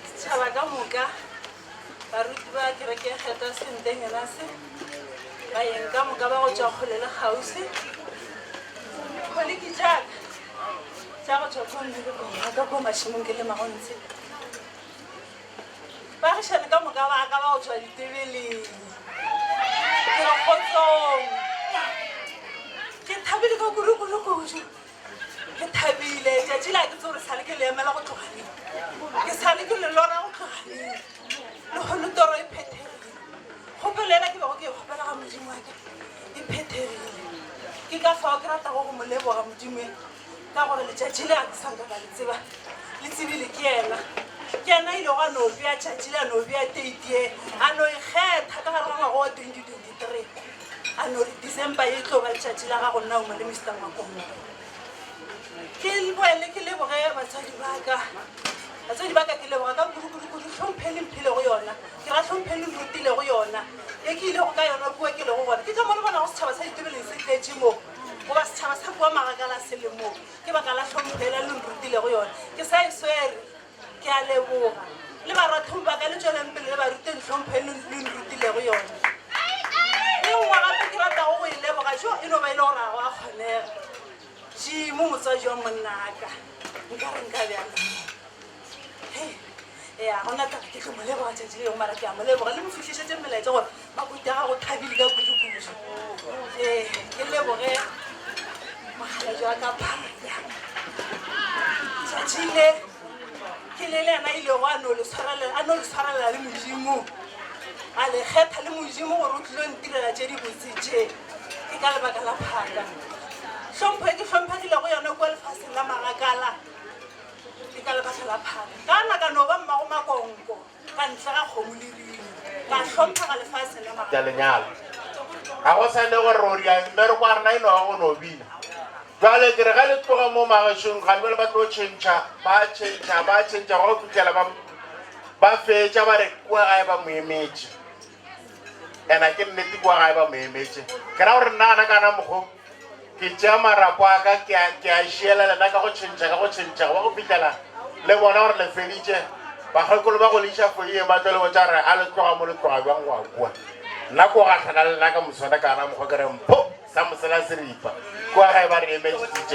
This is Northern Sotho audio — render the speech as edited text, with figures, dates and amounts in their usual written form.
Setšhaba ka moka, baruti ba kereke ya Kgetha Sentengenase, baeng ka moka ba go tšwa kgole le kgauswi, dikholiki tša ka tša go tšwa kua mmerekong wa ka kua mašemong ke lemago ntshe, baagišane ka moka ba ka ba go tšwa ditebeleng, ke re kgotsong. Ke thabile ka kudu-kudu-kudu. Ke thabile tšatši la ke tsore sale ke le emela go tloga neng. Ke sale ke le lora go tloga neng. Lehono toro e phethegile. Kgopelo yela ke bego ke e kgopela ga Modimo wa ka e phethegile. Ke ka fao ke ratago go mo leboga Modimo e ka gore letšatši le a ke sa nka ka le tseba le tsebile ke yena. Ke yena a ilego a no bea tšatši le a no bea date ye a no e kgetha ka gare ga ngwaga wa 2023. A no re, December ye e tlo ba letšatši la gago nna Uma le Mister Makongo. Ke boele ke leboge batswadi ba ka. Batswadi ba ka ke leboga ka kudu-kudu-kudu hlomphe le mphilego yona. Ke ra hlomphe le nrutilego yona. Ye ke ilego ka yona kua ke lego gona. Ke ka mo le bonago setšhaba sa Itebeleng se tletše mo. Goba setšhaba sa kua Magakala se le mo. Ke baka la hlomphe yela le nrutilego yona. Ke sa e swere. Ke a leboga. Le barathong ba ka le tšweleng pele le ba ruteng tlhompho e le nrutilego yona. E nngwe gape ke ratago go e leboga, jo e no ba e le gore ga go a kgonega. Jimo, motswadi wa monnaka, nka re nka bjang? Hei, ea gona taba ke tlo mo leboga tšatši le lengwe, mara ke a mo leboga. Le mo fihlišetše melaetša gore makoti a gago thabile ka kudu-kudu. Ee, ke leboge mokgalabje wa ka Phaya. Tšatši le ke le le yena a ilego a no le swarelela, a no le swarelela le Modimo, a le kgetha le Modimo gore o tlilo ntirela tše dibotse tše. Ke ka lebaka la Phaka. Hlompho e ke hlomphegilego yona kua lefaseng la Magakala ke ka lebaka la Phaka. Ka na ka no ba mmago makonko. Ka ntle ga kgomo le rino. Ka hlomphega lefaseng la Tša lenyalo. Ga go sa ne gore ro dia mmereko wa rena e no ba go no bina. Bjale ke re ge le tloga mo magešong ga bjale ba tlo tšhentšha, ba tšhentšha, ba tšhentšha go fihlela ba ba fetša ba re kua gae ba mo emetše. Ena ke nnete kua gae ba mo emetše. Ke ra gore nna gana kana mokgo ke tšea marapo a ka ke a ke a šiela lena ka go tšhentšha ka go tšhentšha go ba go fihlela le bona gore le feditše. Bakgekolo ba go le iša foyeng ba tlo le botša gore a le tloga mo le tloga bjang go ya kua. Nna ko gahlana le lena ka moswana kana mokgwa ke re mpho. Sa mosela seripa. Kua gae ba re emetše DJ.